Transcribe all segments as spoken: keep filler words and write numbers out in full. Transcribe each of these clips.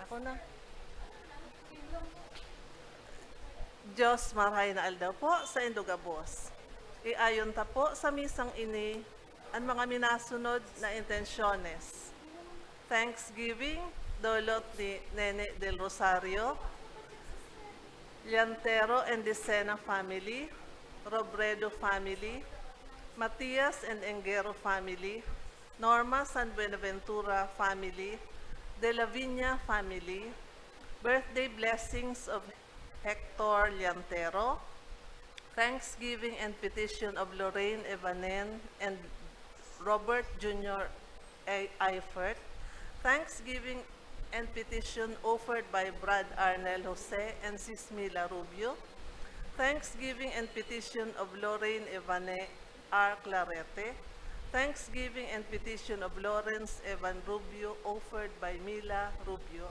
Ako na. Diyos, marahay na aldaw po sa indog abos. Iayon ta po sa misang ini an mga minasunod na intensyones. Thanksgiving, dolot ni Nene del Rosario, Llantero and Decena family, Robredo family, Matias and Engero family, Norma San Buenaventura family, De la Viña family, birthday blessings of Hector Llantero, thanksgiving and petition of Lorraine Evanen and Robert Junior A. Eifert, thanksgiving and petition offered by Brad Arnel Jose and Sis Mila Rubio, thanksgiving and petition of Lorraine Evane R. Clarete, thanksgiving and petition of Lawrence Evan Rubio offered by Mila Rubio,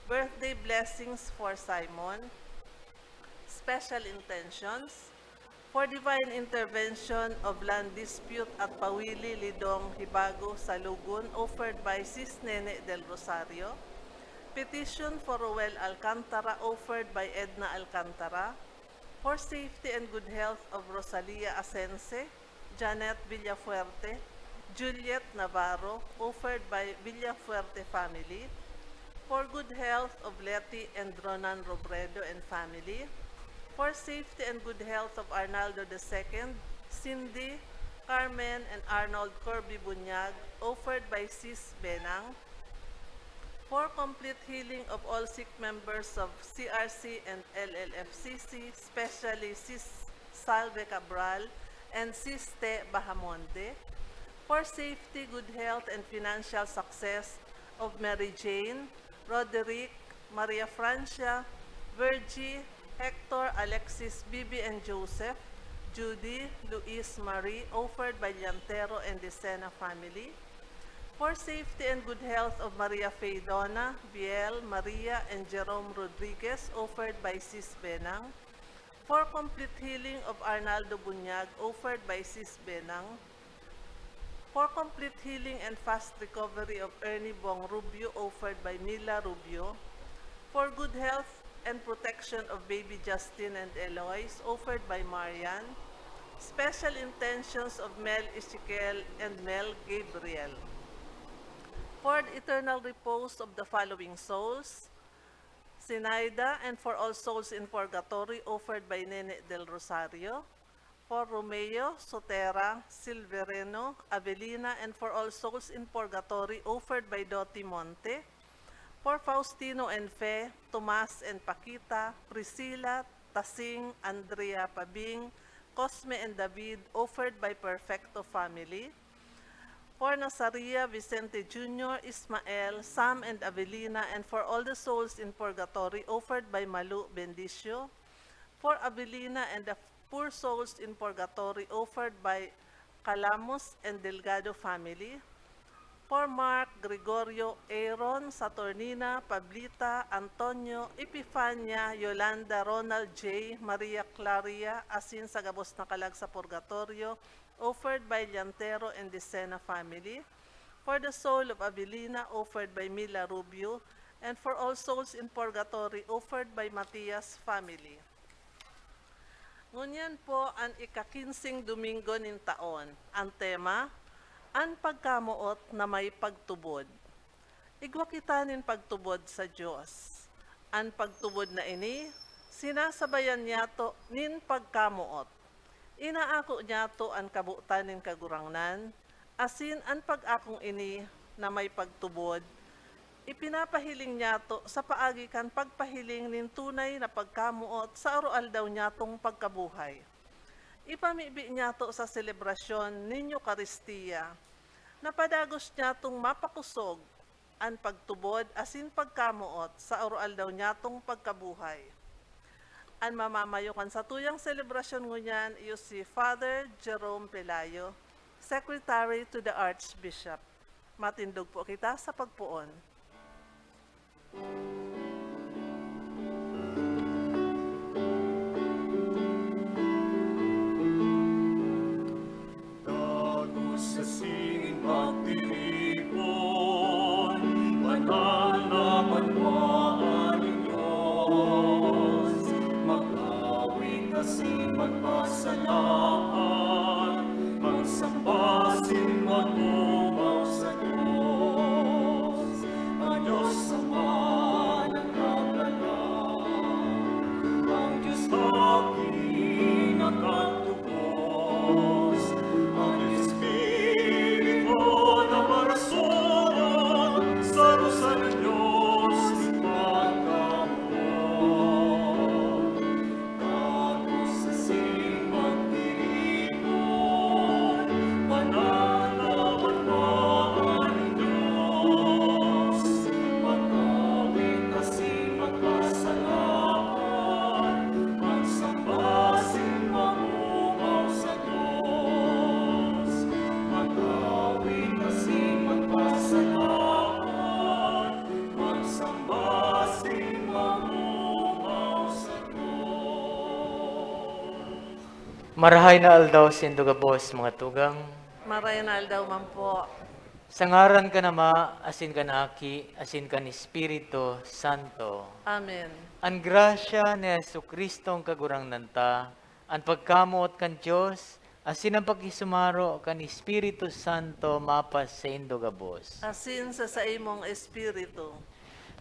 birthday blessings for Simon, special intentions, for divine intervention of land dispute at Pawili, Lidong, Hibago, Salugon, offered by Sis Nene del Rosario, petition for Roel Alcantara offered by Edna Alcantara, for safety and good health of Rosalia Asense, Janet Villafuerte, Juliet Navarro, offered by Villafuerte family, for good health of Leti and Ronan Robredo and family, for safety and good health of Arnaldo the second, Cindy, Carmen, and Arnold Corby Bunyag, offered by Sis Benang, for complete healing of all sick members of C R C and L L F C C, especially Sis Salve Cabral and Sis Te Bahamonde, for safety, good health, and financial success of Mary Jane, Roderick, Maria Francia, Virgie, Hector, Alexis, Bibi and Joseph, Judy, Luis, Marie, offered by Llantero and Decena family, for safety and good health of Maria Faydona, Biel, Maria, and Jerome Rodriguez, offered by Sis Benang, for complete healing of Arnaldo Bunyag, offered by Sis Benang, for complete healing and fast recovery of Ernie Bong Rubio, offered by Mila Rubio, for good health and protection of baby Justin and Eloise, offered by Marian, special intentions of Mel Ezekiel and Mel Gabriel, for the eternal repose of the following souls: Sinaida and for all souls in purgatory, offered by Nene del Rosario, for Romeo, Sotera, Silvereno, Avelina, and for all souls in purgatory, offered by Doti Monte, for Faustino and Fe, Tomas and Paquita, Priscilla, Tasing, Andrea, Pabing, Cosme and David, offered by Perfecto family, for Nazaria, Vicente Junior, Ismael, Sam and Avelina, and for all the souls in purgatory, offered by Malu Bendicio, for Avelina and the poor souls in purgatory, offered by Calamos and Delgado family, for Mark, Gregorio, Aaron, Saturnina, Pablita, Antonio, Epifania, Yolanda, Ronald J, Maria Claria, asin sa gabos na kalag sa purgatorio, offered by Llantero and Decena family, for the soul of Avelina, offered by Mila Rubio, and for all souls in purgatory, offered by Matias family. Ngunyan po an ika-kinseng Domingo nin taon. An tema, an pagkamoot na may pagtubod. Igwa kita nin pagtubod sa Dios. An pagtubod na ini, sinasabayan niyato nin pagkamoot. Inaako niyato an kabotan nin Kagurangnan, asin an pag-akong ini na may pagtubod, ipinapahiling niyato sa paagi kan pagpahiling nin tunay na pagkamoot sa aroaldaw niyatong pagkabuhay. Ipamibi niyato sa selebrasyon nin Eukaristia, na padagos niyatong mapakosog an pagtubod asin pagkamoot sa aroaldaw niyatong pagkabuhay. An mamamayo kan satuyang selebrasyon ngunyan iyo si Father Jerome Pelayo, Secretary to the Archbishop. Matindog po kita sa pagpoon. Dagos sa singin magtiripon, banal na banwa. Asin magpasalamat, magsamba asin mag-omaw sa Dios. An Dios Ama na Kaglalang, an Dios Aki na Katubos, an Espiritu na Parasoran, saro sana Dios nin pagkamoot. Gabos asin magtiripon, pananawan pa an Dios. Mag-awit asin magpasalamat, magsamba asin mag-omaw sa Dios. Mag-awit asin magpasalamat, magsamba asin mag-omaw sa Marahay na aldaw saindo gabos, mga tugang. Marahay na aldaw man po. Sa ngaran kan Ama, asin kan Aki, asin kan Espiritu Santo. Amen. An grasya ni Jesu-Cristong Kagurangnan ta, an pagkamoot kan Dios, asin an pakisumaro kan Espiritu Santo mapas saindo gabos. Asin sa saimong espiritu.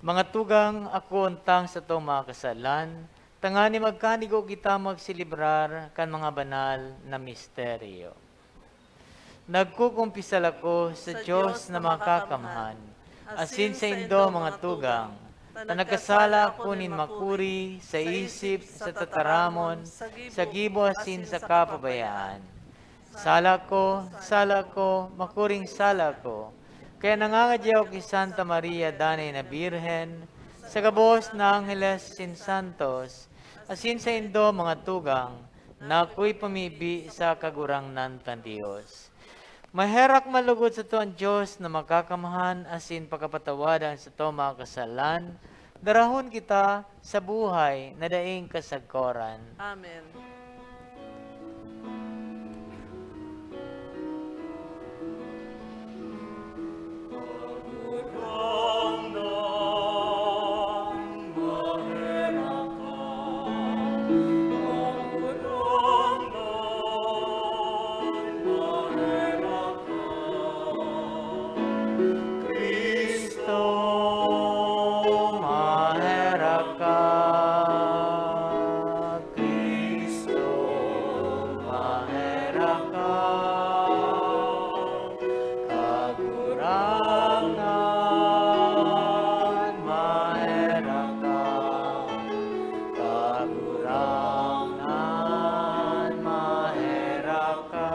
Mga tugang, akoon tang satong mga kasalan, tanganing magkanigo kita magselebrar kan mga banal na misteryo. Nagkukumpisal ako sa Sa Dios Dios na na makakamhan, makakamhan, asin asin saindo, saindo, mga mga tugang, tugang, ta ta nagkasala nagkasala ako ako nin nin makuri makuri sa sa isip, isip, sa sa tataramon, tataramon, sa sa gibo, gibo asin asin sa sa kapabayaan. Sala ko, sala ko, makuring sala ko. Kaya nangangadya ako ki Santa Maria, danay na Birhen, sa gabos na angheles asin santos, asin saindo, mga tugang, na akoy pamibi sa Kagurangnan tang Dios. Maherak malugod sato an Dios na makakamhan asin pakapatawadan sato mga kasalan, darahon kita sa buhay na daing kasagkoran. Amen. Cristo, maherak ka. Cristo, maherak ka. Kagurangnan, maherak ka. Kagurangnan, maherak ka.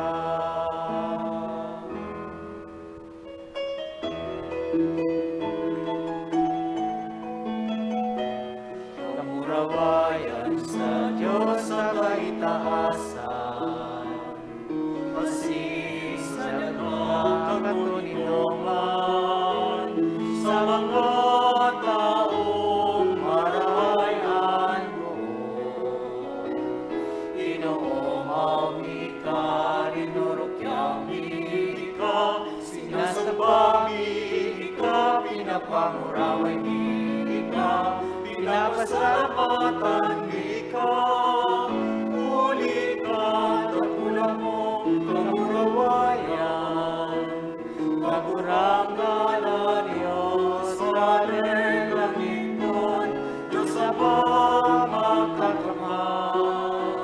Kamurawayan sa Dios sa kaitaasan, asin sa daga katoninongan, sa mga tawong marahay an boot. Inoomaw mi ka, rinurukyang mi ka, sinasamba mi ka, pinapanguraway mi ka, pinapasalamatan mi ka, huli ka dakula mong kamurawayan. Kagurangnan na Dios, Padre langitnon, Dios Ama makakamhan.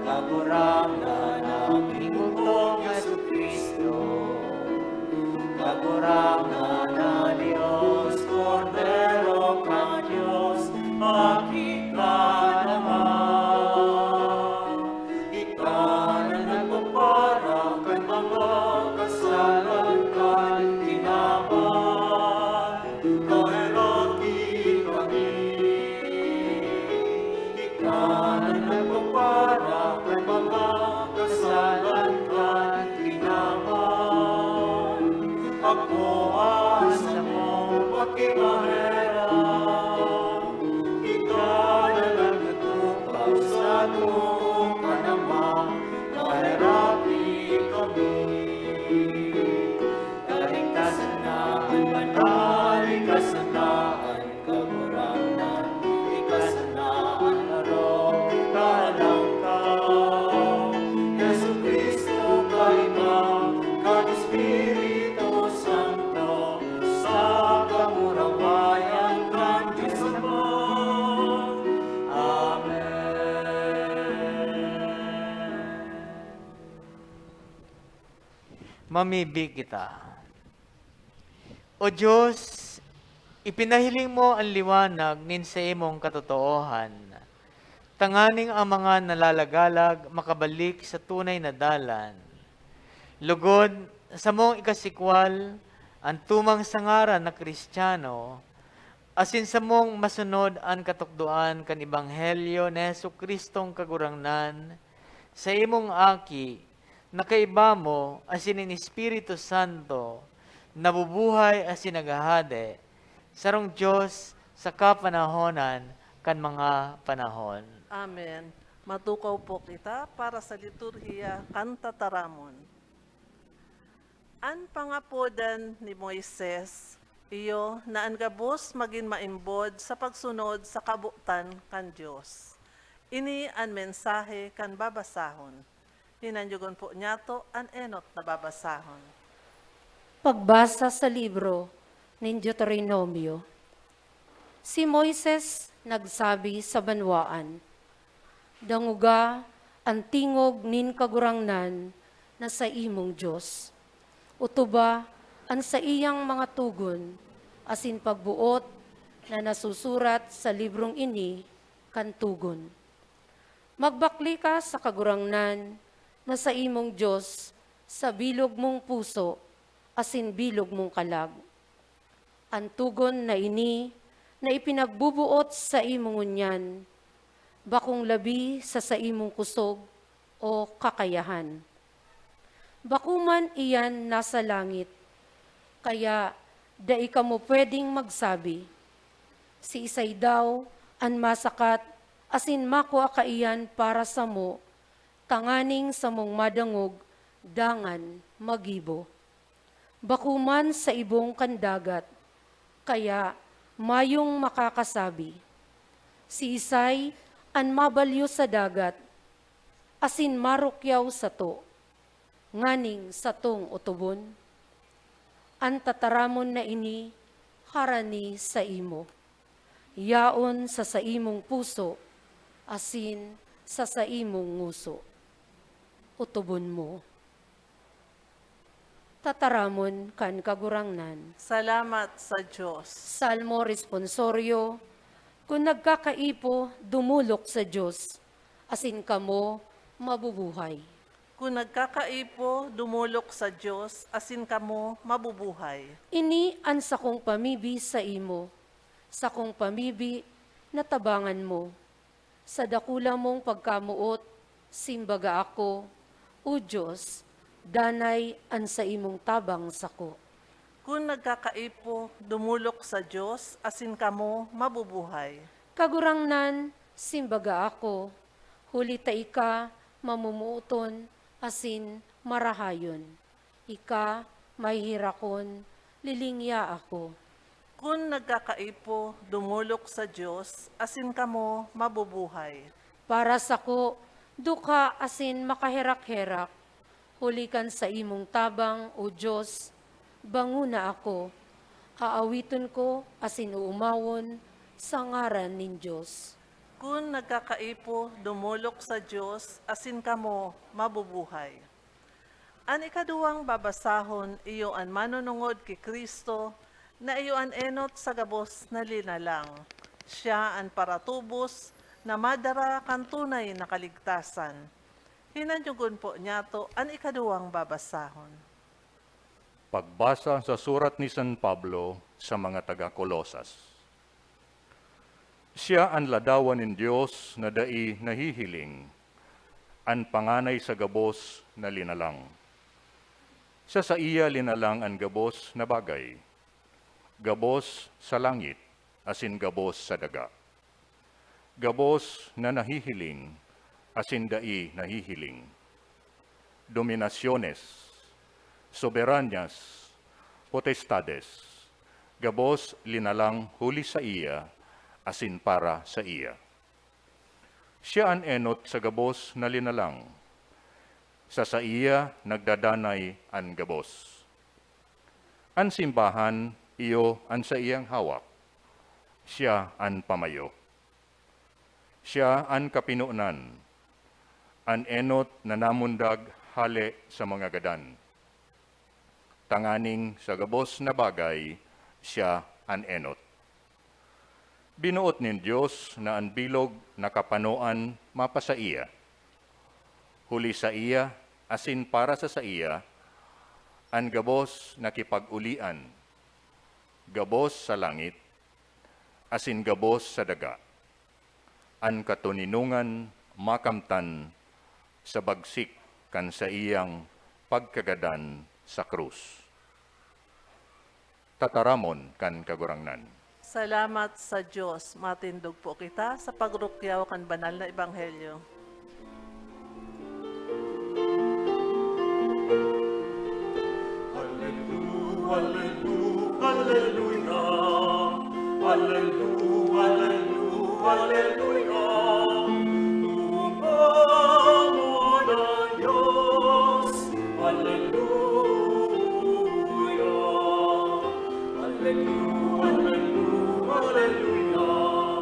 Kagurangnan na Ginoo kong Jesu-Cristo. Kagurangnan na Dios, Kordero kan Dios, Aki kan Ama. Ika na nagpapara kan mga kasalan kan kinaban, kaheraki kami. Ika na nagpapara kan mga kasalan kan kinaban, akoa samo pakimaherak. Ika na nagtutukaw sa too kan Ama, kaheraki kami. Ika sana an banal, ika sana an kagurangnan, ika sana an arog, ika lang ka Espiritu Santo, sa kamurawayan kan Dios Ama. Amen. Mamibi kita. O Dios, ipinahiling mo an liwanag nin saimong katotoohan, tanganing ang mga nalalagalag makabalik sa tunay na dalan. Lugod, samong ikasikwal an tumang sa ngaran na Cristiano, asin samong masunod an katukdoan kan Ebanghelyo ni Jesu-Cristong Kagurangnan, sa imong Aki, na kaiba mo asin nin Espiritu Santo, nabubuhay asin naghahade, sarong Dios sa kapanahonan kan mga panahon. Amen. Matukaw po kita para sa liturhiya kan tataramon. An pangapodan ni Moises iyo na an gabos magin maimbod sa pagsunod sa kabotan kan Dios. Ini an mensahe kan babasahon. Hinanyogon po niyato an enot na babasahon. Pagbasa sa libro nin Deuteronomio. Si Moises nagsabi sa banwaan, "Dangoga an tingog nin Kagurangnan na saimong Dios. Otoba an saiyang mga togon asin pagboot na nasusurat sa librong ini kan togon. Magbakle ka sa Kagurangnan na saimong Dios sa bilog mong puso asin bilog mong kalag." An togon na ini na ipinagbubuot saimo ngunyan, bakong labi sa saimong kusog o kakayahan. Bako man iyan nasa langit, kaya dai kamo pwedeng magsabi, "Siisay daw an masakat asin makua kaiyan para samo, tanganing samong madangog dangan magibo?" Bako man sa ibong kan dagat, kaya mayong makakasabi, "Siisay an mabalyo sa dagat asin marukyaw sato nganing satong otobon?" An tataramon na ini harani saimo. Yaon sa saimong puso asin sa saimong ngoso. Otobon mo. Tataramon kan Kagurangnan. Salamat sa Dios. Salmo Responsorio. Kun nagkakaipo, dumolok sa Dios, asin kamo mabubuhay. Kun nagkakaipo, dumolok sa Dios, asin kamo mabubuhay. Ini an sakong pamibi saimo, sakong pamibi na tabangan mo. Sa dakula mong pagkamoot, simbaga ako, O Dios, danay an saimong tabang sako. Kun nagkakaipo, dumolok sa Dios, asin kamo mabubuhay. Kagurangnan, simbaga ako, huli ta ika mamomooton asin marahayon. Ika maheherakon, lilingya ako. Kun nagkakaipo, dumolok sa Dios, asin kamo mabubuhay. Para sako, dukha asin makaherak-herak, huli kan saimong tabang, O Dios, bangona ako. Aawiton ko asin oomawon sa ngaran nin Dios. Kun nagkakaipo, dumolok sa Dios, asin kamo mabubuhay. An ikaduwang babasahon iyo an manunungod ki Cristo, na iyo an enot sa gabos na linalang. Siya an paratubos na madara kan tunay na kaligtasan. Hinanyogon po niyato an ikaduwang babasahon. Pagbasa sa surat ni San Pablo sa mga taga Colosas. Siya an ladawan nin Dios na dai nahihiling, an panganay sa gabos na linalang. Sa saiya linalang an gabos na bagay, gabos sa langit asin gabos sa daga, gabos na nahihiling asin dai nahihiling, dominasiones, soberanyas, potestades, gabos linalang huli saiya asin para saiya. Siya an enot sa gabos na linalang. Sa saiya nagdadanay an gabos. An simbahan iyo an saiyang hawak. Siya an pamayo. Siya an kapinonan, an enot na namundag hale sa mga gadan, tanganing sa gabos na bagay siya an enot. Binoot nin Dios na an bilog na kapanoan mapasaiya. Huli saiya asin para sa saiya, an gabos na kipag-olian, gabos sa langit, asin gabos sa daga. An katoninongan makamtan sa bagsik kan saiyang pagkagadan sa krus. Tataramon kan Kagurangnan. Salamat sa Dios. Matindog po kita sa pagrukyaw kan banal na ebanghelyo. Hallelujah, hallelujah, hallelujah, hallelujah, hallelujah. Tumamo na Dios. Hallelujah. Hallelujah, hallelujah, hallelujah.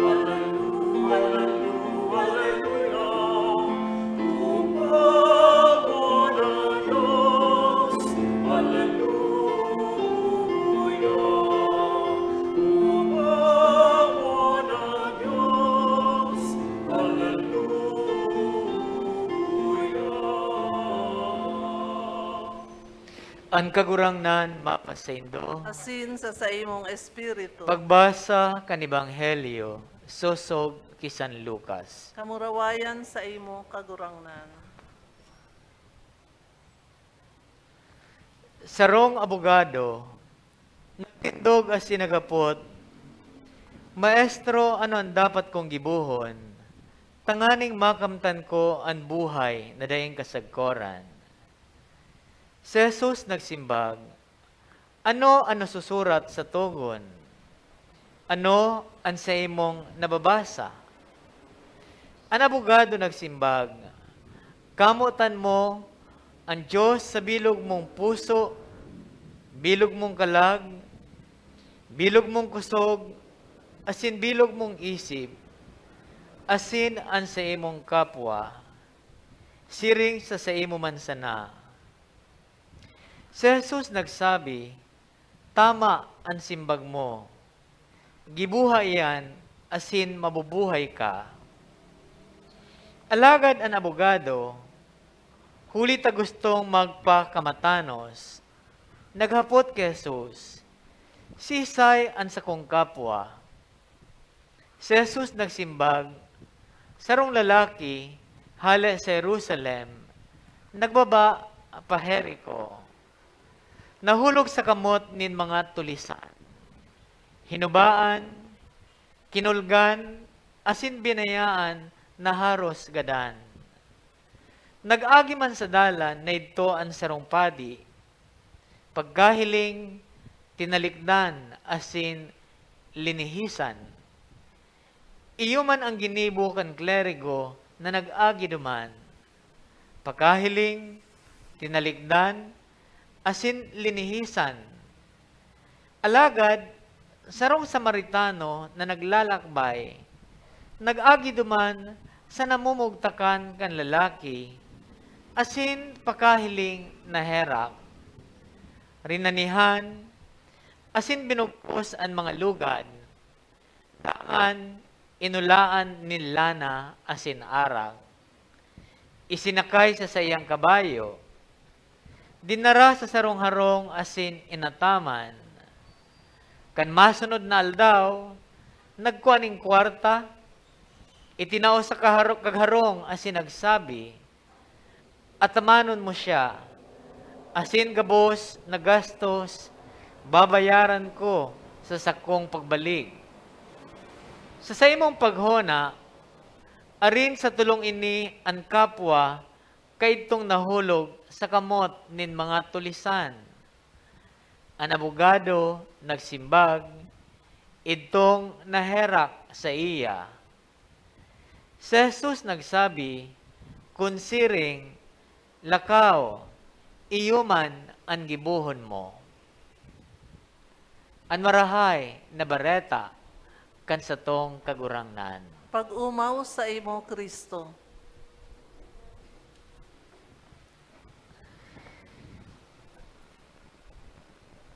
Hallelujah, hallelujah, hallelujah. Tumamo na Dios. Hallelujah. Tumamo na Dios. Hallelujah. An Kagurangnan mapasaindo. Asin sa saimong espiritu. Pagbasa kan Ebanghelyo sosog ki San Lucas. Kamurawayan saimo, Kagurangnan. Sarong abogado nagtindog asin naghapot, "Maestro, ano an dapat kong gibohon tanganing makamtan ko an buhay na daing kasagkoran?" Si Jesus nagsimbag, "Ano an nasusurat sa togon? Ano an saimong nababasa?" An abogado nagsimbag, "Kamotan mo an Dios sa bilog mong puso, bilog mong kalag, bilog mong kusog, asin bilog mong isip, asin an saimong kapwa siring sa saimo man sana." Si Jesus nagsabi, "Tama an simbag mo. Giboha iyan asin mabubuhay ka." Alagad an abogado, huli ta gustong magpakamatanos, naghapot ki Jesus, "Siisay an sakong kapwa?" Si Jesus nagsimbag, "Sarong lalaki hale sa Jerusalem, nagbaba pa Jerico. Nahulog sa kamot nin mga tulisan. Hinubaan, kinulgan, asin binayaan na haros gadan. Nag-agi man sa dalan na idto an sarong padi. Pagkahiling, tinalikdan asin linihisan. Iyo man an ginibo kan klerigo na nag-agi duman. Pagkahiling, tinalikdan asin linihisan. Alagad sarong Samaritano na naglalakbay, nag-agi duman sa namumugtakan kan lalaki, asin pakahiling naherak. Rinanihan, asin binugkos an mga lugad. Dangan inulaan nin lana asin arak. Isinakay sa saiyang kabayo. Dinara sa sarong harong asin inataman. Kan masunod na aldaw, nagkua nin kwarta, itinao sa kaharo-, kagharong asin nagsabi, "Atamanon mo siya, asin gabos na gastos babayaran ko sa sakong pagbalik." Sa saimong paghona, arin sa tolong ini an kapwa kaidtong nahulog sa kamot nin mga tulisan? An abogado nagsimbag, "Idtong naherak saiya." Si Jesus nagsabi, "Kun siring, lakaw, iyo man an gibohon mo." an Marahay na Bareta kan satong Kagurangnan. Pag-omaw saimo, Cristo.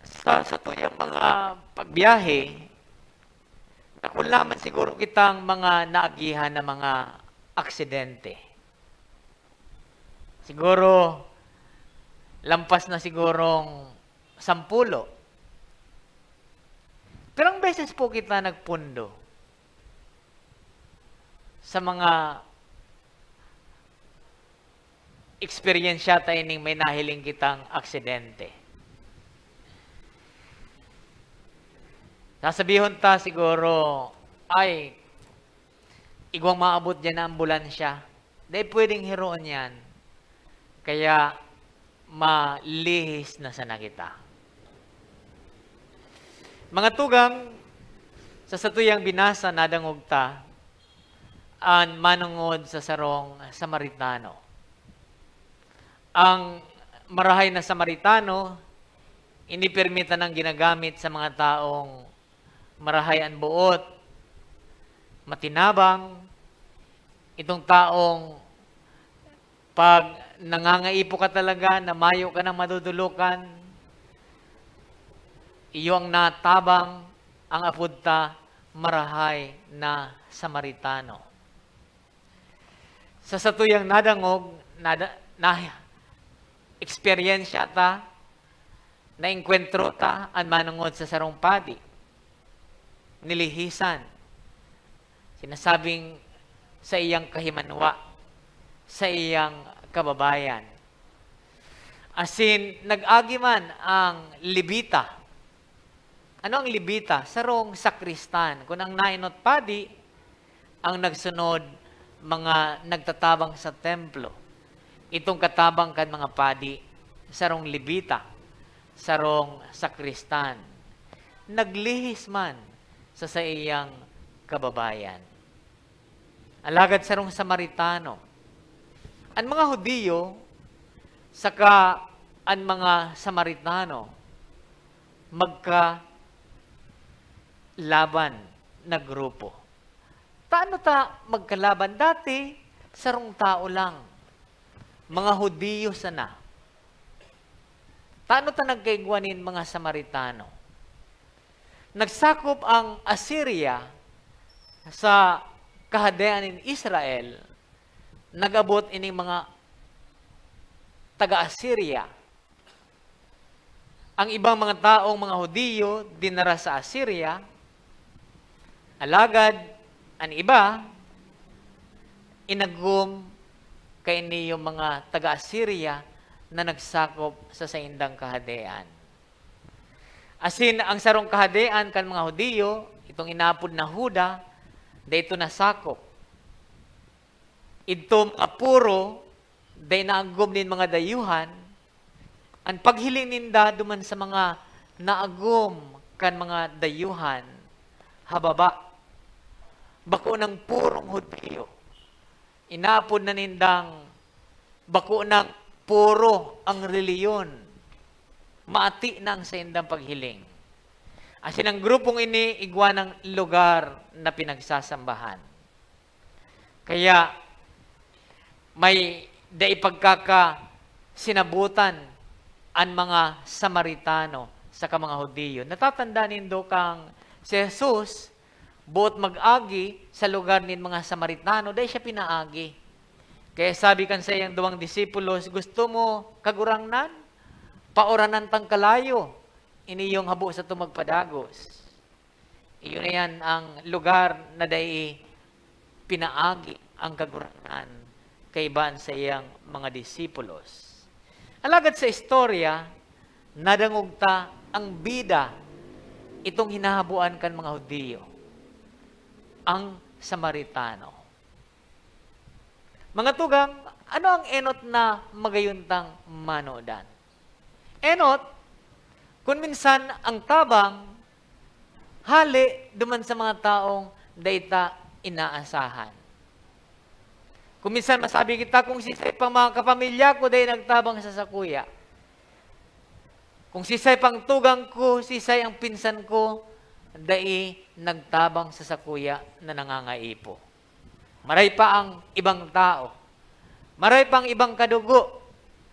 Sa satuyang mga pagbiyahe, dakul naman siguro kitang mga naagihan na mga aksidente. Siguro, lampas na sigurong sampulo. Pirang beses po kita nagpundo sa mga eksperyensya ta ining may nahiling kitang aksidente. Sasabihon ta siguro, "Ay, igwang maabot diyan na ambulansya." Dai pwedeng hiroon yan. Kaya malihis na sana kita. Mga tugang, sa satuyang binasa, nadangog ta an manongod sa sarong Samaritano. Ang marahay na Samaritano, ini pirmi tanang ginagamit sa mga taong marahay an boot, matinabang, itong taong pag nangangaipo ka talaga na mayo ka nang madodolokan, iyo ang natabang, ang apod ta, marahay na Samaritano. Sa satuyang nadangog, nada-, na, eksperyensya ta, naengkwentro ta an manongod sa sarong padi. Nilihisan. Sinasabing sa iyang kahimanwa, sa iyang kababayan. Asin, nag-agi man ang Levita. Ano ang Levita? Sarong sakristan. Kun ang naenot padi, ang nagsunod, mga nagtatabang sa templo. Itong katabang kan mga padi, sarong Levita, sarong sakristan. Naglihis man sa saiyang kababayan. Alagad sarong Samaritano. An mga Judio saka an mga Samaritano magkalaban na grupo. Tano ta magkalaban? Dati, sarong tao lang. Mga Judio sana. Tano ta nagkaigwa nin mga Samaritano? Nagsakop ang Assyria sa Kahadean nin Israel, nag-abot ining mga taga-Assyria. Ang ibang mga taong mga Judio dinara sa Assyria, alagad an iba, inagom kaini yung mga taga-Assyria na nagsakop sa saindang kahadean. Asin ang sarong kahadean kan mga Judio, itong inaapod na Juda, dai ito nasakop. Idto mga puro, dai naagom nin mga dayuhan, an paghiling ninda duman sa mga naagom kan mga dayuhan, hababa. Bako nang purong Judio. Inaapod na nindang bako nang puro ang relihiyon. Maati na ang saindang paghiling. Asin ang grupong ini igwa nang lugar na pinagsasambahan. Kaya may dai pagkakasinabutan an mga Samaritano saka mga Judio. Natatanda nindo kang si Jesus, boot mag-agi sa lugar nin mga Samaritano, dai siya pinaagi. Kaya sabi kan saiyang duwang disipulos, "Gusto mo, Kagurangnan? Pauranan tang kalayo, ini yung habo sato magpadagos." Iyo na yan ang lugar na dai pinaagi ang Kagurangnan kaiba an saiyang mga disipulos. Alagad sa istorya, nadangog ta ang bida, itong hinahaboan kan mga Judio, ang Samaritano. Mga tugang, ano ang enot na magayon tang manodan? Enot, kun minsan ang tabang, hale duman sa mga taong dai ta inaasahan. Kun minsan masabi kita, "Kung siisay pang mga kapamilya ko dai nagtabang sa sakuya." Kung sisay pang tugang ko, sisay ang pinsan ko, dai nagtabang sa sakuya na nangangaipo. Maray pa ang ibang tao, maray pa ang ibang kadugo,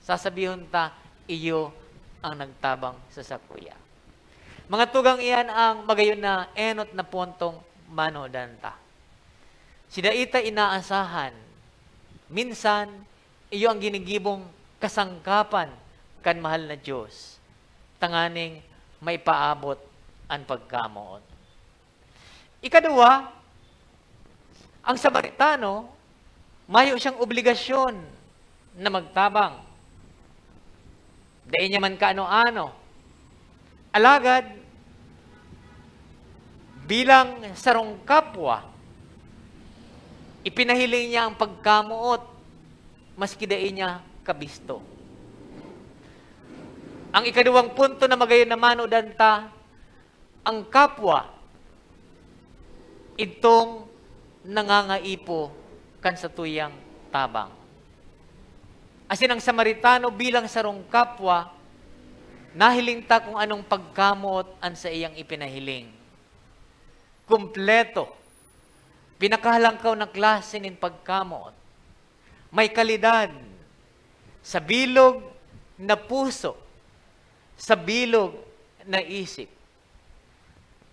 sasabihon ta, iyo ang nagtabang sa sakuya. Mga tugang, iyan ang magayon na enot na puntong manodan ta. Si dai ta inaasahan, minsan, iyo ang ginigibong kasangkapan kan mahal na Dios, tanganing maipaabot an pagkamoot. Ikaduwa, ang Samaritano, mayo siyang obligasyon na magtabang. Dai niya man kaano-ano. Alagad, bilang sarong kapwa, ipinahiling niya ang pagkamoot, maski dai niya kabisto. Ang ikaduwang punto na magayon na manodan ta, ang kapwa, idtong nangangaipo kan satuyang tabang. Asin ang Samaritano, bilang sarong kapwa, nahiling ta kung anong pagkamoot an saiyang ipinahiling. Kumpleto, pinakahalangkaw na klase nin pagkamoot. May kalidad, sa bilog na puso, sa bilog na isip.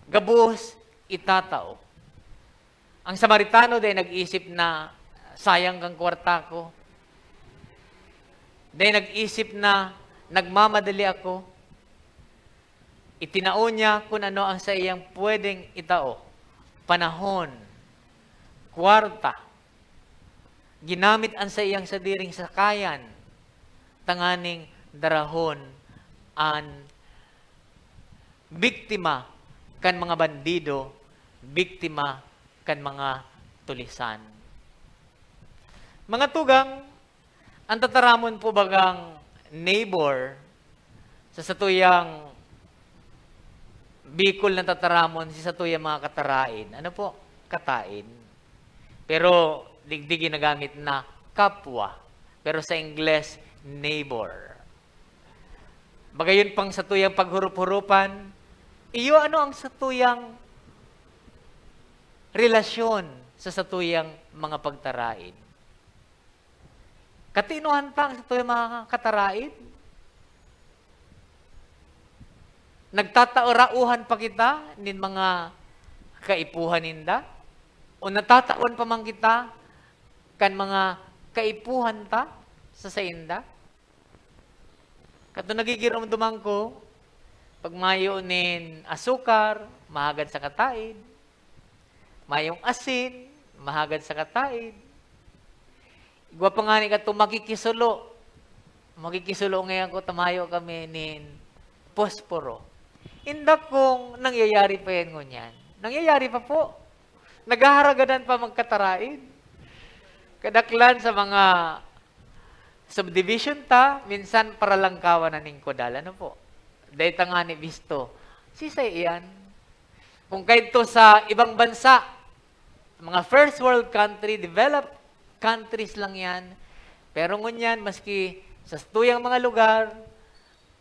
Gabos itatao. Ang Samaritano dai nag-isip na, "Sayang kan kwarta ko." Dai nag-isip na, "Nagmamadali ako." Itinao niya kun ano ang saiyang pwedeng itao. Panahon, kwarta, ginamit an saiyang sadiring sakayan tanganing darahon an biktima kan mga bandido, biktima kan mga tulisan. Mga tugang, an tataramon po bagang neighbor sa satuyang Bicol na tataramon, si satuyang mga katarain. Ano po? Katain. Pero digdi ginagamit na kapwa. Pero sa Ingles, neighbor. Bagayon pang satuyang paghurup-hurupan, iyo ano ang satuyang relasyon sa satuyang mga pagtarain? Katinuhan ta ang satuyang mga katarain? Nagtatarauhan pa kita nin mga kaipuhan ninda? O natatawan pa man kita kan mga kaipuhan ta sa sainda? Kato nagigiromdoman ko, pag mayo nin asukar, mahagad sa kataid. Mayong asin, mahagad sa kataid. Igwa pa ngani kato, makikisulo. Makikisulo ngayon ko, ta mayo kami nin posporo. Inda kung nangyayari pa yan ngunyan. Nangyayari pa po. Naghaharagadan pa magkataraid. Kadaklan sa mga subdivision ta, minsan paralangkawan na nin kudal. Ano po? Dai ta ngani bisto. Sisay iyan? Kung kaidto sa ibang bansa, mga first world country, developed countries lang yan. Pero ngunyan, maski sa satuyang mga lugar,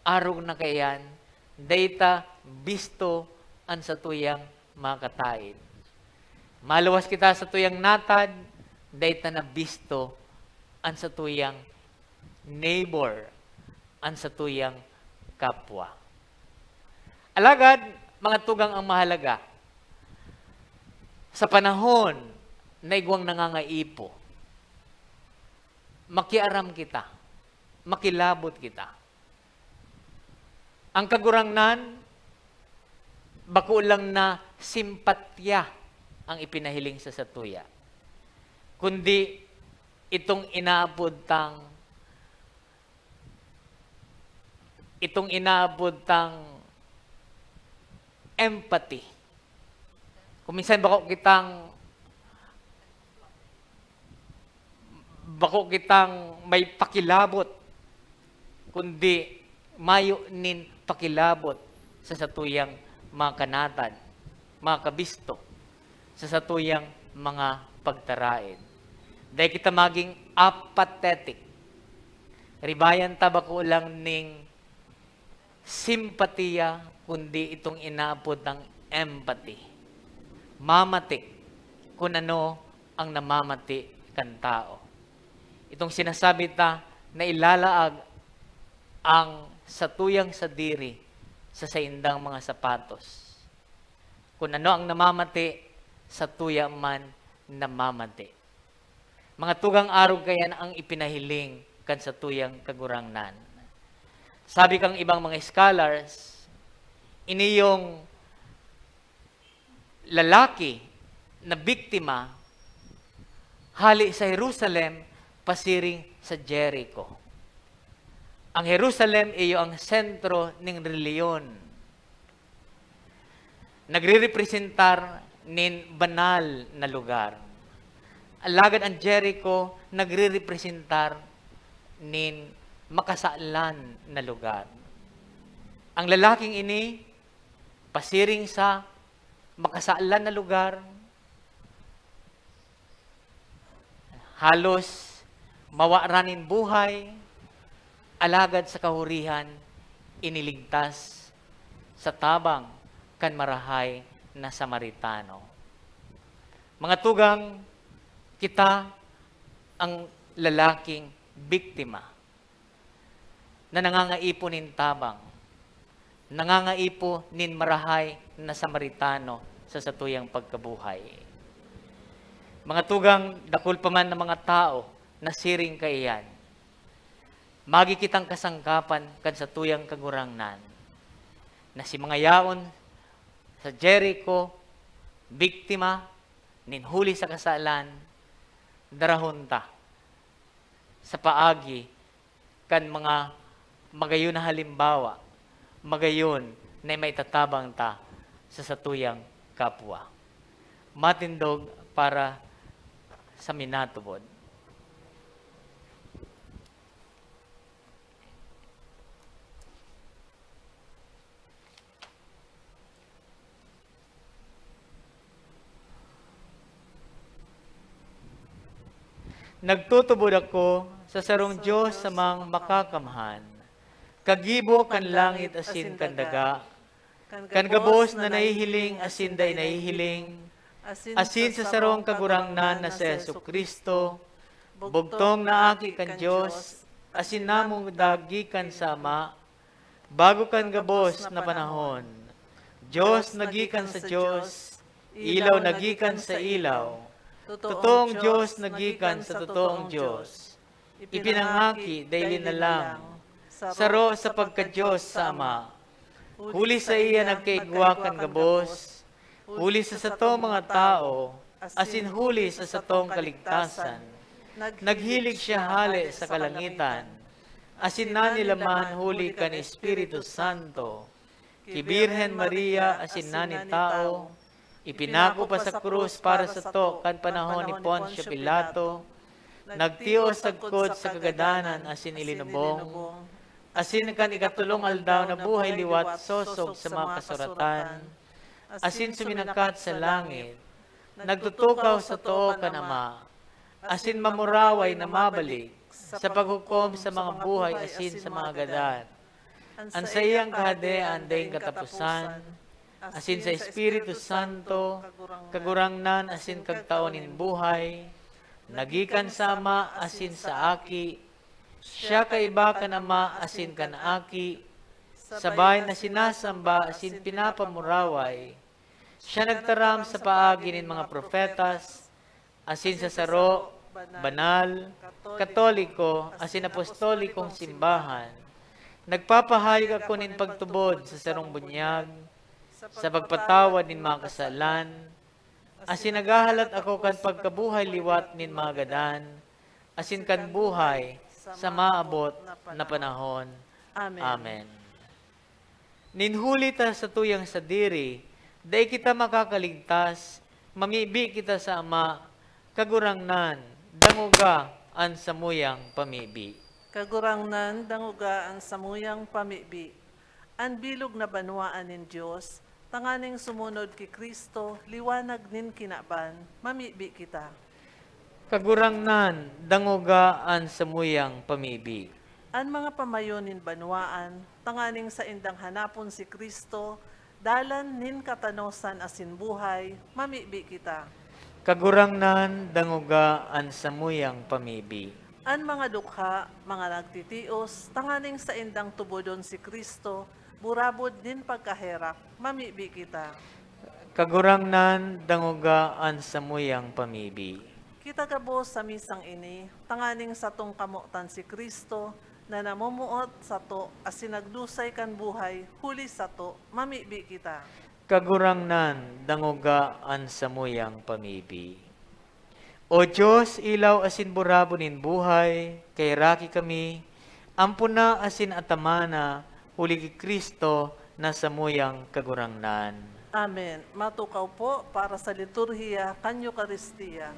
arog na kaiyan, dai ta bisto an satuyang mga kataid. Maluwas kita sa satuyang natad, dai ta na bisto an satuyang neighbor, an satuyang kapwa. Alagad, mga tugang, ang mahalaga, sa panahon na igwang nangangaipo, makiaram kita, makilabot kita. Ang Kagurangnan, bako lang na simpatya ang ipinahiling sa satuya, kundi itong inaapod tang, itong inaapod tang empathy. Kung minsan bako kitang, bako kitang may pakilabot, kundi mayo nin pakilabot sa satuyang mga kanatad, mga kabisto, sa satuyang mga pagtarain. Dai kita maging apathetic. Ribayan ta bako lang ning simpatiya, kundi itong inaapod ng empathy. Mamati kun ano ang namamati kan tao. Itong sinasabi ta na ilalaag ang satuyang sadiri sa saindang mga sapatos. Kun ano ang namamati, satuya man namamati. Mga tugang, arog kaiyan ang ipinahiling kan satuyang Kagurangnan. Sabi kan ibang mga scholars, ini yung lalaki na biktima hali sa Jerusalem pasiring sa Jericho. Ang Jerusalem iyo ang sentro ning relihiyon. Nagrerepresentar nin banal na lugar. Alagad ang Jericho nagrerepresentar nin makasalan na lugar. Ang lalaking ini, pasiring sa makasalan na lugar, halos mawaran nin buhay, alagad sa kahurihan, iniligtas sa tabang kan marahay na Samaritano. Mga tugang, kita ang lalaking biktima na nangangaipo nin tabang, nangangaipo nin marahay na Samaritano sa satuyang pagkabuhay. Mga tugang, dakul pa man na mga tao na siring kaiyan, magi kitang kasangkapan kan satuyang Kagurangnan, na si mga yaon sa Jericho, biktima nin huli sa kasalan, darahon ta sa paagi kan mga magayon na halimbawa, magayon na maitatabang ta sa satuyang kapwa. Matindog para sa minatubod. Nagtutubod ako sa sarong Diyos samang makakamhan, kagibo kan langit asin kan daga, kan gabos na nahihiling asin dai nahihiling, asin sa sarong Kagurangnan na si Jesu-Cristo, bugtong na Aki kan Diyos, asin namuda gikan sa Ama, bago kan gabos na panahon. Diyos na gikan sa Diyos, ilaw na gikan sa ilaw, totoong Diyos na gikan sa totoong Diyos. Ipinangaki, dai linalang, saro sa pagka-Diyos sa Ama. Huli saiya nagkaigwa kan gabos, huli sa satong mga tawo, asin huli sa satong kaligtasan. Naghilig siya hale sa kalangitan, asin nanilaman huli kan Espiritu Santo. Ki Birhen Maria asin nanitawo, ipinako pa sa krus para sato kan panahon ni Poncio Pilato, nagtios sagkod sa kagadanan asin ilinubong, asin kan ikatolong aldaw nabuhay liwat sosog sa mga kasuratan, asin suminakat sa langit, nagtutukaw sa too kan Ama, asin mamuraway na mabalik sa paghukom sa mga buhay asin sa mga gadan. An saiyang kahadean daing kataposan, asin sa Espiritu Santo, Kagurangnan asin Kagtao nin buhay, nagikan sa Ama asin sa Aki, siya kaiba kan Ama asin kan Aki, sabay na sinasamba asin pinapamuraway. Siya nagtaram sa paagi nin mga propetas, asin sa saro, banal, katoliko, asin apostolikong simbahan. Nagpapahayag ako nin pagtubod sa sarong bunyag, sa pagpatawad nin mga kasalan, asin naghahalat ako kan pagkabuhay liwat nin mga gadan, asin kan buhay sa maabot na panahon. Amen. Amen. Nin huli ta satuyang sadiri, dai kita makakaligtas, mamibi kita sa Ama, Kagurangnan, dangoga an samuyang pamibi. Kagurangnan, dangoga an samuyang pamibi. An bilog na banwaan nin Dios, tanganing sumunod ki Cristo, liwanag nin kinaban, mamibi kita. Kagurangnan, dangoga an samuyang pamibi. An mga pamayo nin banwaan, tanganing saindang hanapon si Cristo, dalan nin katanosan asin buhay, mamibi kita. Kagurangnan, dangoga an samuyang pamibi. An mga dukha, mga nagtitios, tanganing saindang tubodon si Cristo, burabod nin pagkaherak, mamibi kita. Kagurangnan, dangoga an samuyang pamibi. Kita gabos sa misang ini, tanganing satong kamotan si Cristo, na namumuot sato asin nagdusay kan buhay huli sato, mamibi kita. Kagurangnan, dangoga an samuyang pamibi. O Dios, ilaw asin burabod nin buhay, kaheraki kami, ampona asin atamana, huli ki Cristo na samuyang Kagurangnan. Amen. Matukaw po para sa liturhiya kan Eukaristia.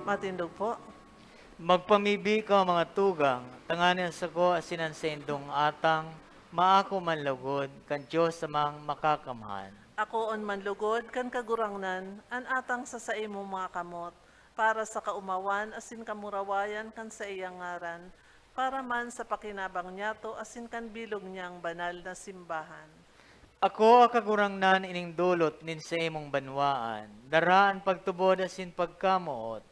Matindog po. Magpamibi kamo, mga tugang, tanganing an sako asin an saindong atang maako man logod kan Dios Amang Makakamhan. Akoon man logod kan Kagurangnan an atang sa saimong mga kamot, para sa kaomawan asin kamurawayan kan saiyang ngaran, para man sa pakinabang niyato asin kan bilog niyang banal na simbahan. Ako, a Kagurangnan, ining dolot nin saimong banwaan, dara an pagtubod asin pagkamoot.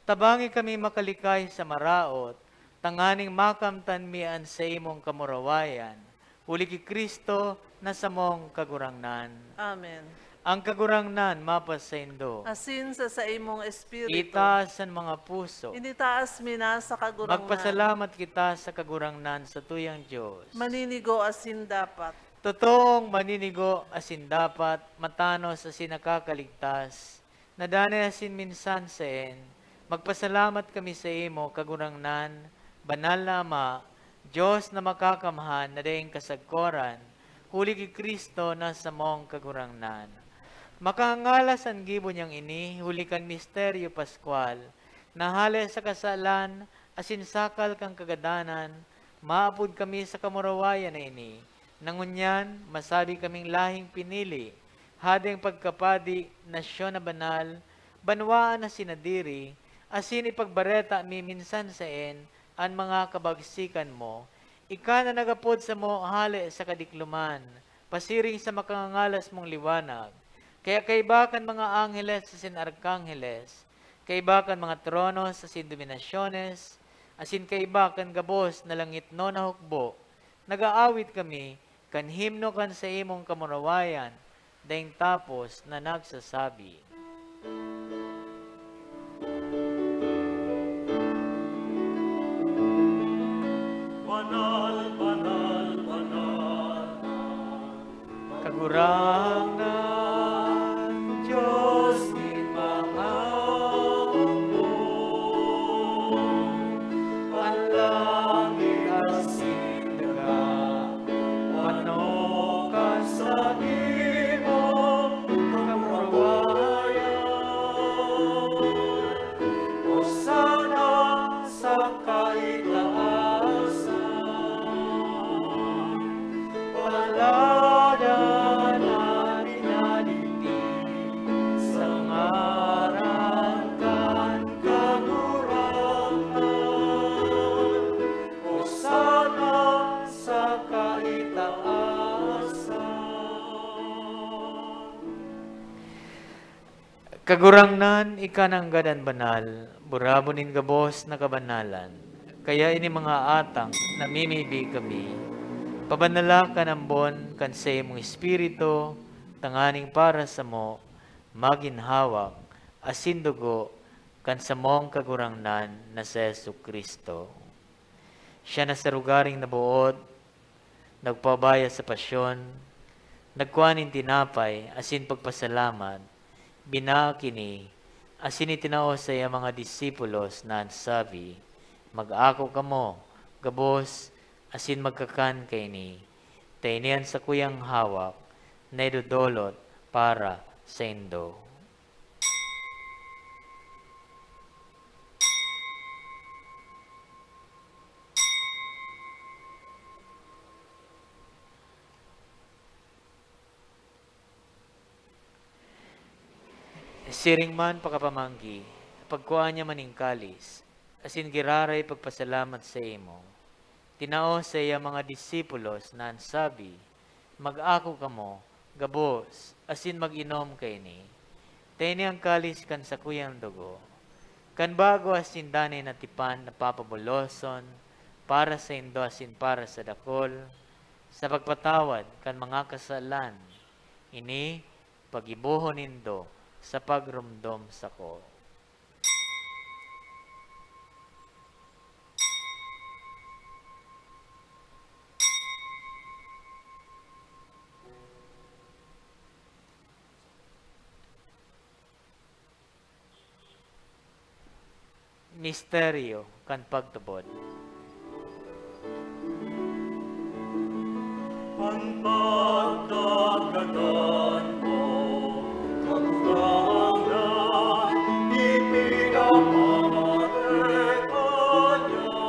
Tabangi kami makalikay sa maraot, tanganing makamtan mi an saimong kamurawayan, huli ki Cristo na samong Kagurangnan. Amen. Ang Kagurangnan mapasaindo. Asin sa saimong espiritu. Itaas an mga puso. Initaas mi na sa Kagurangnan. Magpasalamat kita sa Kagurangnan, satuyang Dios. Maninigo asin dapat. Totoong maninigo asin dapat, matanos asin nakakaligtas, na danay asin minsan saen, magpasalamat kami saimo, Kagurangnan, Banal na Ama, Dios na Makakamhan na daing kasagkoran, huli ki Cristo na samong Kagurangnan. Makangalas an gibo niyang ini huli kan misteryo paskwal, na hale sa kasalan asin sakal kan kagadanan, maapod kami sa kamurawayan na ini. Na ngunyan, masabi kaming lahing pinili, hadeng pagkapadi, nasyon na banal, banwaan na sinadiri, asin ipagbareta mi minsan saen an mga kabagsikan mo. Ika na nagapod samo hale sa kadikloman, pasiring sa makangangalas mong liwanag. Kaya kaiba kan mga angheles asin arkangheles, kaiba kan mga tronos asin dominasyones, asin kaiba kan gabos na langitnon na hukbo, nag-aawit kami kan himno kan saimong kamurawayan, daing tapos na nagsasabi, "Banal, banal, banal, Kagurangnan, Dios nin mga Kagurangnan, ika nanggad an banal, burabon nin gabos na kabanalan. Kaya ini mga atang, namimibi kami, pabanala kan ambon kan saimong Espiritu, tanganing para samo, magin hawak asin dugo kan samong Kagurangnan na si Jesu-Cristo. Siya na sa lugaring naboot, nagpaubaya sa pasyon, nagkua nin tinapay asin pagpasalamat, binaak ini, asin itinao sa iya mga disipulos na an sabi, "Mag-ako kamo gabos asin magkakan kaini, ta ini an sakuyang hawak na idodolot para saindo." Siring man pakapamanggi, pagkua niya man nin kalis, asin giraray pagpasalamat saimo, tinao sa iya mga disipulos na an sabi, "Mag-ako kamo gabos asin mag-inom kaini, ta ini an kalis kan sakuyang dugo, kan bago asin danay na tipan na papabuloson para saindo asin para sa dakul, sa pagpatawad kan mga kasalan. Ini paggibohon nindo sa pagromdom sako." Misteryo kan pagtubod. An pagtagadan mo, Kagurangnan, ipinapahayag ka niya.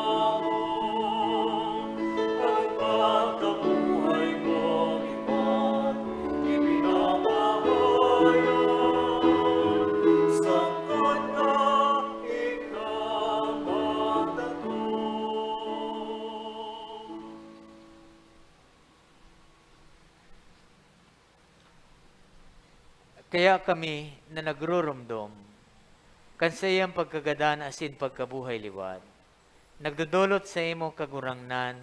An pagkabuhay mo, iba, ipinapahayag, sagkod na ikaw magdatong. Kaya kami na nagruromdom kan saiyang pagkagadan asin pagkabuhay liwat, nagdodolot saimo, Kagurangnan,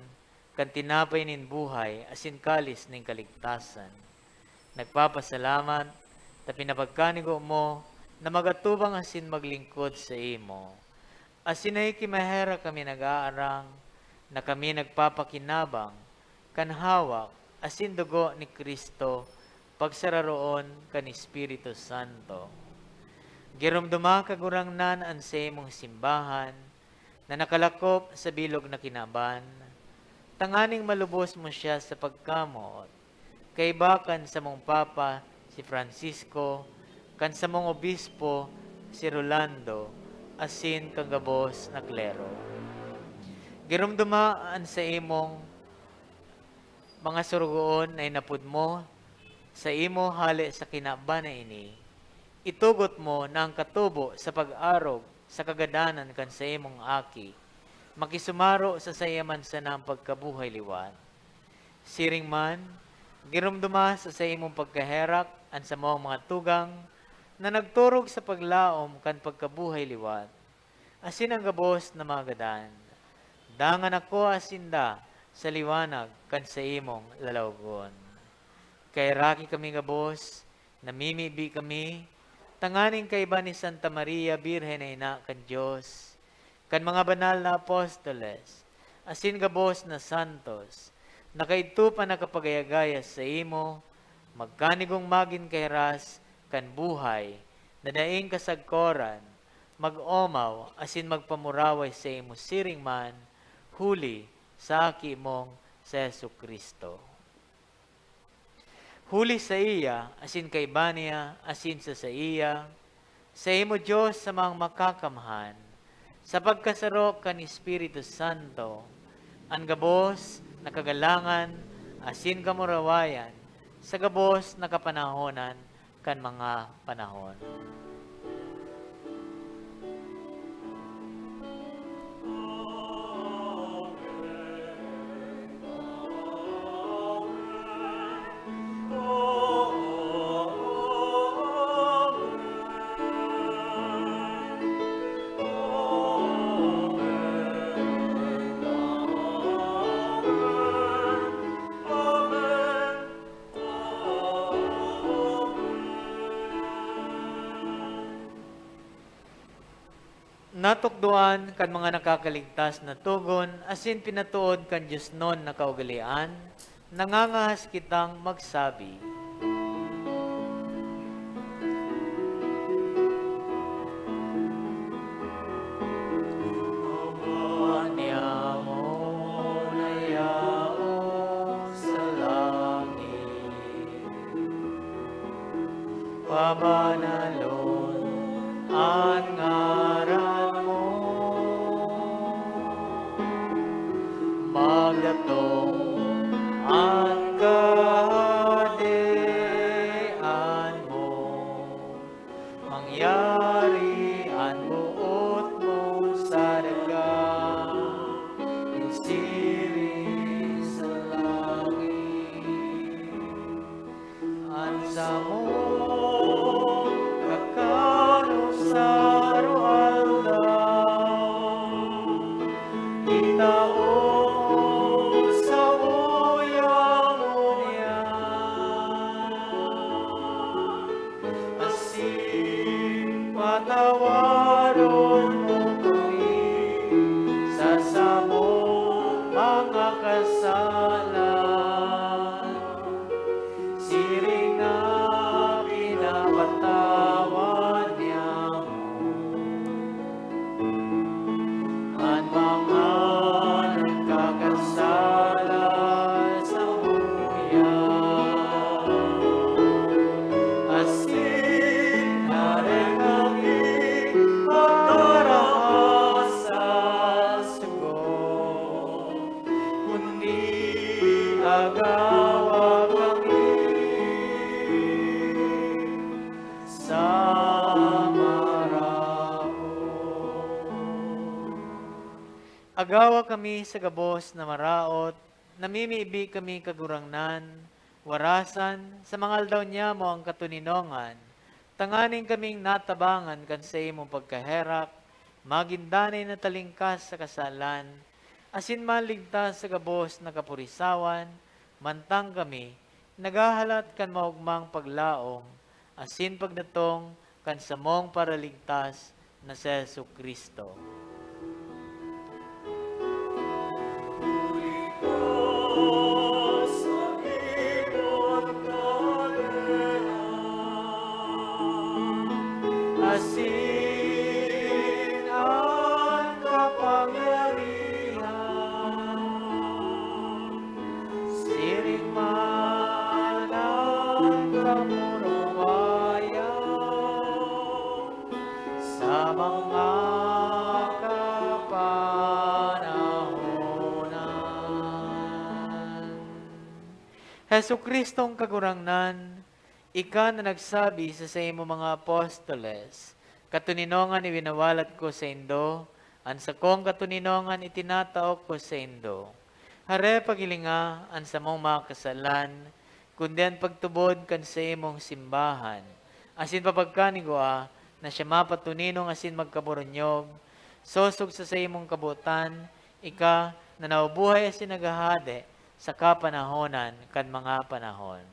kan tinapay nin buhay asin kalis nin kaligtasan. Nagpapasalamat ta pinapagkanigo mo na mag-atubang asin maglingkod saimo. Asin nakikimaherak kami nag-aarang na kami nagpapakinabang kan hawak asin dugo ni Cristo, pagsararoon kan Espiritu Santo. Giromdoma, Kagurangnan, an saimong simbahan na nakalakop sa bilog na kinaban, tanganing malubos mo siya sa pagkamoot, kaiba kan samong Papa, si Francisco, kan samong Obispo, si Rolando, asin kan gabos na klero. Giromdoma an saimong mga sorogoon na inapod mo saimo hale sa kinaban na ini. Itugot mo na an katubo sa pag-arog sa kagadanan kan saimong Aki makisumaro sa saiya man sanang pagkabuhay liwat. Siring man, giromdoma sa saimong pagkaherak an samong mga tugang na nagturog sa paglaom kan pagkabuhay liwat, asin an gabos na mga gadan. Dangan akoa sinda sa liwanag kan saimong lalawgon. Kaheraki kami gabos, namimibi kami, tanganing kaiba ni Santa Maria, Birhen na Ina kan Dios, kan mga banal na apostoles, asin gabos na santos, na kaidto pa nakapagayagaya saimo, magkanigong magin kahiras kan buhay na daing kasagkoran, mag-omaw asin magpamuraway saimo siring man, huli sa Aki mong si Jesu-Cristo. Huli saiya, asin kaiba niya, asin sa saiya, saimo, Dios, sa mga makakamhan, sa pagkasaro kan Espiritu Santo, an gabos na kagalangan asin kamurawayan sa gabos na kapanahonan kan mga panahon. Tukdoan kan mga nakakaligtas na togon asin pinatood kan diosnon na kaugalean, nangangahas kitang magsabi. Ama niamo na yaon sa langit, pabanalon an ngaran mo. Magdatong an Kahadean mo. Mangyari an boot mo sa daga, siring sa langit. An samong kakanon sa aroaldaw, itao mo samuya ngunyan. Asin patawaron mo kami sa samong mga kasalan, siring na pinapatawad niamo an mga nagkakasala samuya. Asin dai kami pagkaraha sa sugo, kundi agawa kami sa maraot. Agawa kami sa gabos na maraot, namimibi kami, Kagurangnan, warasan, sa mga aldaw niamo an katoninongan, tanganing kaming natabangan kan saimong pagkaherak, magin danay na talingkas sa kasalan, asin maligtas sa gabos na kapurisawan, mantang kami naghahalat kan maogmang paglaom asin pagdatong kan samong Paraligtas na si Jesu-Cristo. Asin an kapangyarihan, siring man an kapurwayan, sa mga kapanahonan. Jesu-Cristong Kagurangnan, ika na nagsabi sa saimong mga apostoles, "Katoninongan iwinawalat ko saindo, an sakong katoninongan itinatao ko saindo." Hare paghilinga an samong mga kasalan, kundi an pagtubod kan saimong simbahan, asin papagkanigwa na siya mapatoninong asin magkaburunyog, sosog sa saimong kabotan, ika na nabubuhay asin naghahade sa kapanahonan kan mga panahon.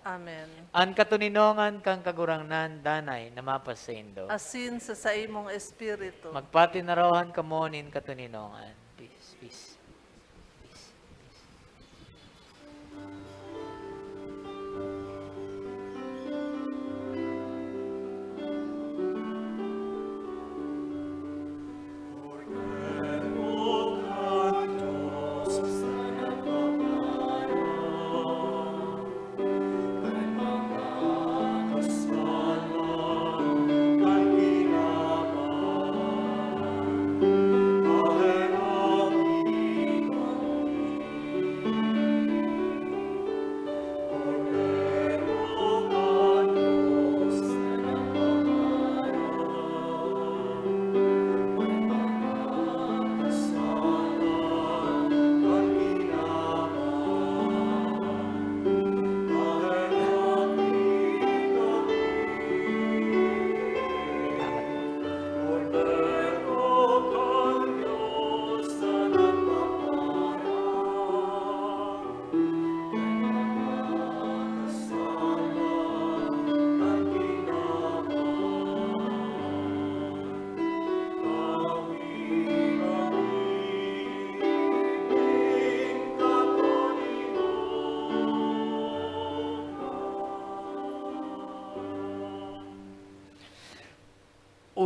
Amen. An katoninongan kan Kagurangnan danay na mapasaindo. Asin sa saimong espiritu. Magpatinarawan kamo nin katoninongan. Peace, peace.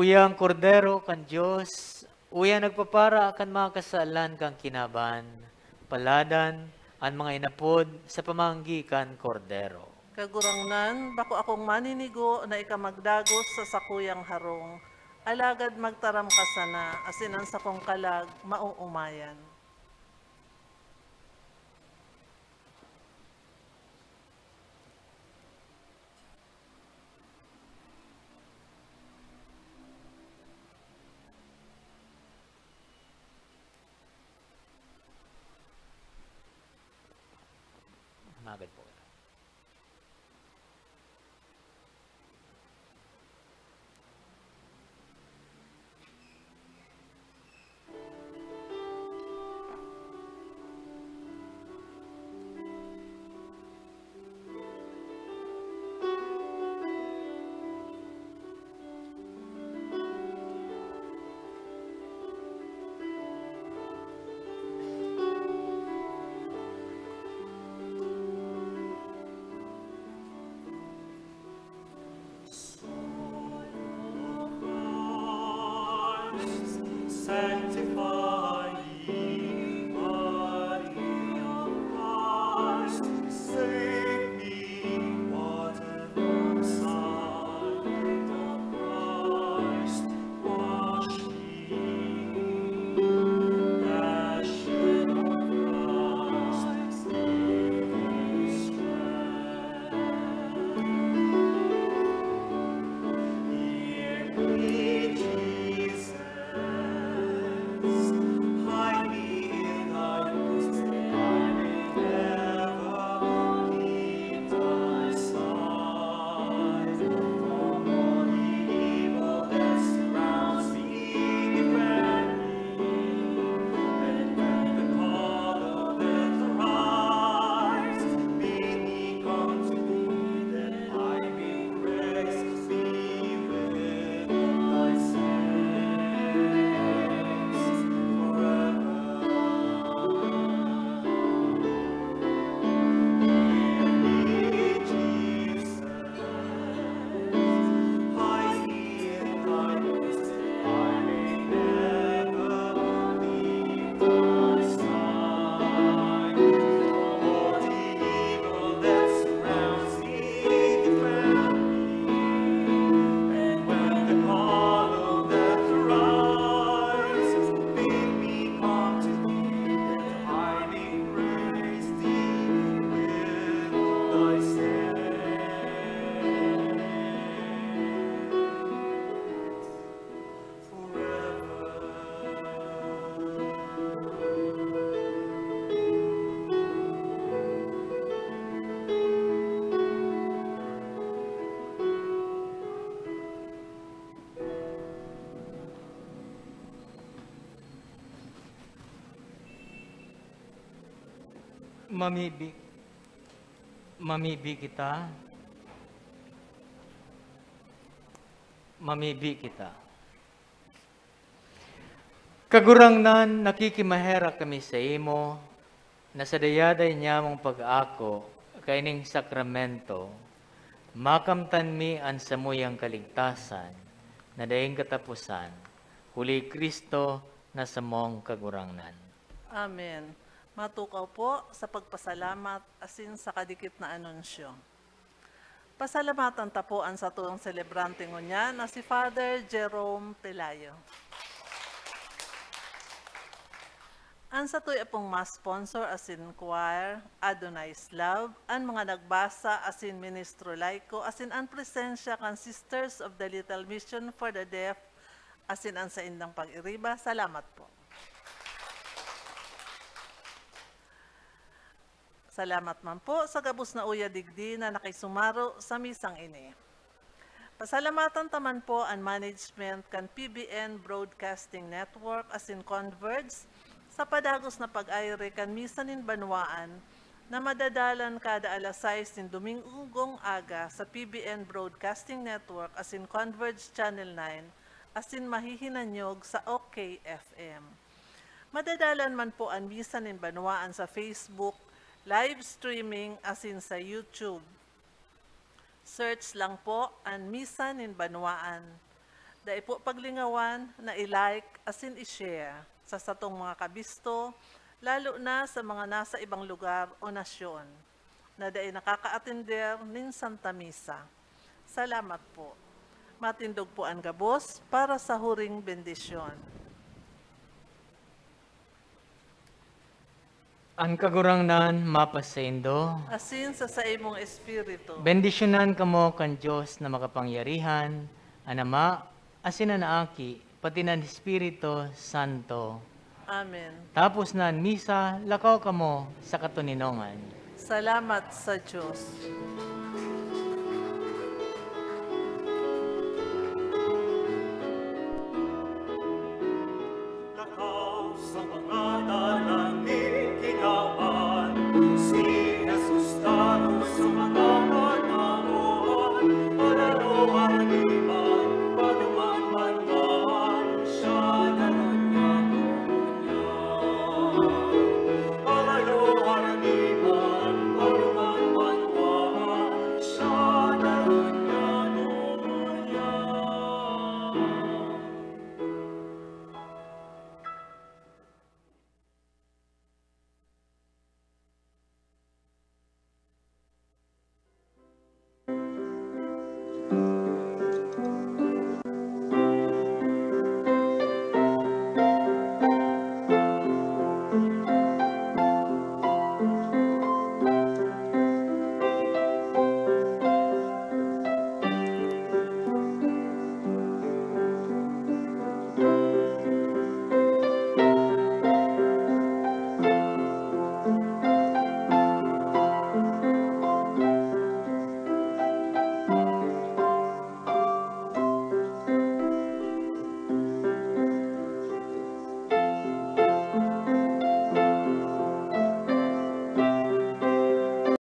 Uya ang Kordero kan Dios, uya nagpapara kan mga kasalan kan kinaban, paladan an mga inapod sa pamanggi kan Kordero. Kagurangnan, bako akong maninigo na ika magdagos sa sakuyang harong, alagad magtaram ka sana, asin an sakong kalag maoomayan. Magad po. Sanctify me, body of Christ, save me, water from the side of Christ, wash me, ashes of Christ, give me strength. Hear me, Jesus. Mamibi-, mamibi kita. Mamibi kita. Kagurangnan, nakikimaherak kami saimo na sa dayaday niyamong pag-ako kaining sakramento, makamtan mi an samuyang kaligtasan na daing kataposan, huli Cristo na samong Kagurangnan. Amen. Matukaw po sa pagpasalamat asin sa kadikit na anunsyo. Pasalamatan ta po an satong selebrante ngunyan na si Father Jerome Pelayo. An satuya pong Mass sponsor asin choir, Adonai's Love, an mga nagbasa asin ministro laiko, asin an presensya kan Sisters of the Little Mission for the Deaf, asin an saindang pag-iriba. Salamat po. Salamat man po sa gabos na uya digdi na nakisumaro sa misang ini. Pasalamatan ta man po an management kan P B N Broadcasting Network asin Converge sa padagos na pag-aire kan Misa nin Banwaan na madadalan kada alas sais nin Domingong aga sa P B N Broadcasting Network asin Converge Channel nine asin mahihinanyog sa OK F M. Madadalan man po an Misa nin Banwaan sa Facebook, live streaming, asin sa YouTube. Search lang po an Misa nin Banwaan. Dai po paglingawan na i-like asin i-share sa satong mga kabisto, lalo na sa mga nasa ibang lugar o nasyon na dai nakakaatender nin Santa Misa. Salamat po. Matindog po an gabos para sa huring bendisyon. An Kagurangnan mapasaindo. Asin sa saimong espiritu. Bendisyonan kamo kan Dios na makapangyarihan, an Ama, asin an Aki, pati an Espiritu Santo. Amen. Tapos na an misa, lakaw kamo sa katoninongan. Salamat sa Dios. Lakaw sa mga dalan nin kinaban.